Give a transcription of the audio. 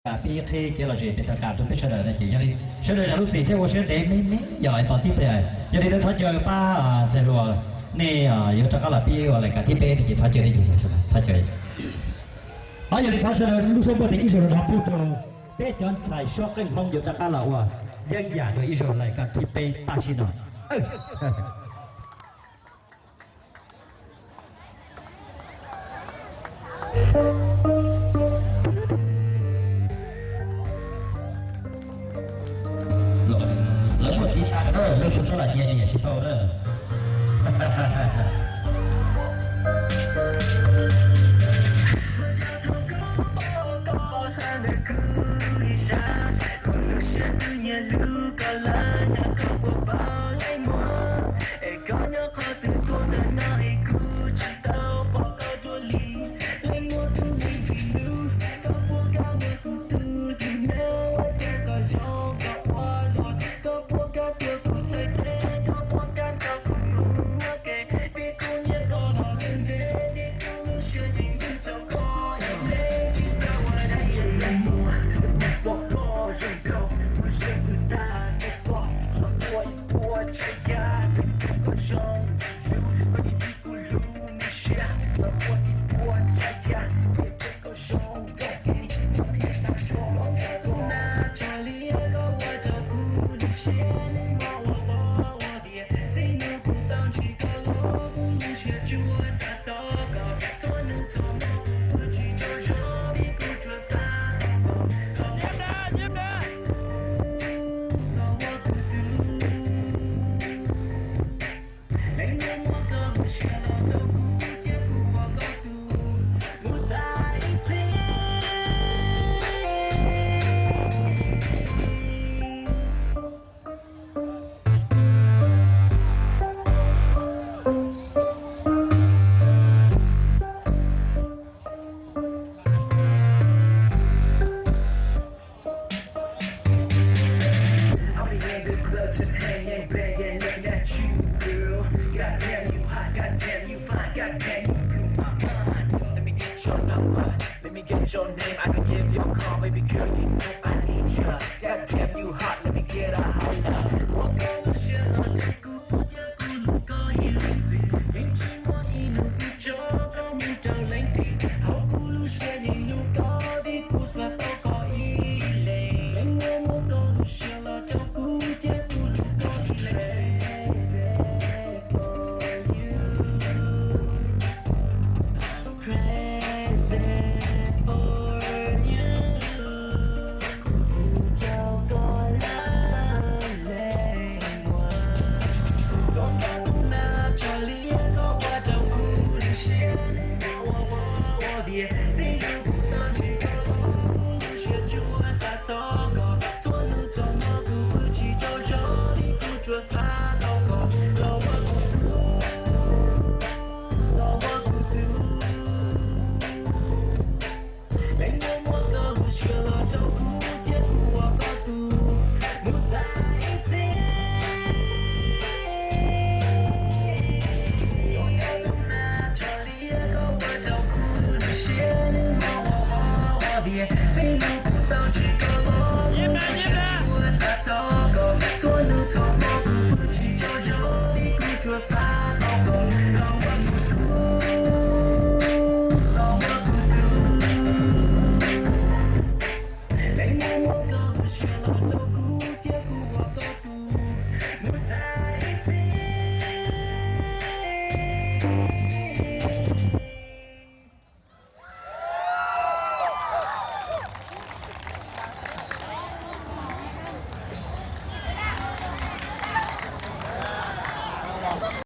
Pib qhib kev lom zem peb rov qab rau peb sawv daws no ces yog li sawv daws zam lub txim thiab ua siab ntev me me yog es tos tib pliag. Yog li ntawd thov caw pab ntxhais hluas nej yuav rov qab los pib ua lais kas thib peb no ces thov caw nej, thov caw. Os, yog li thov sawv daws lub suab npuaj tes ib zaug rau pub rau peb cov ntxhais sob qeej hmoob yuav rov qab los ua yeeb yam dua ib zaug lais kas thib peb tam sim no. Lawv muaj tiv tas na, leej twg txhob lam cia niam tsis tau na.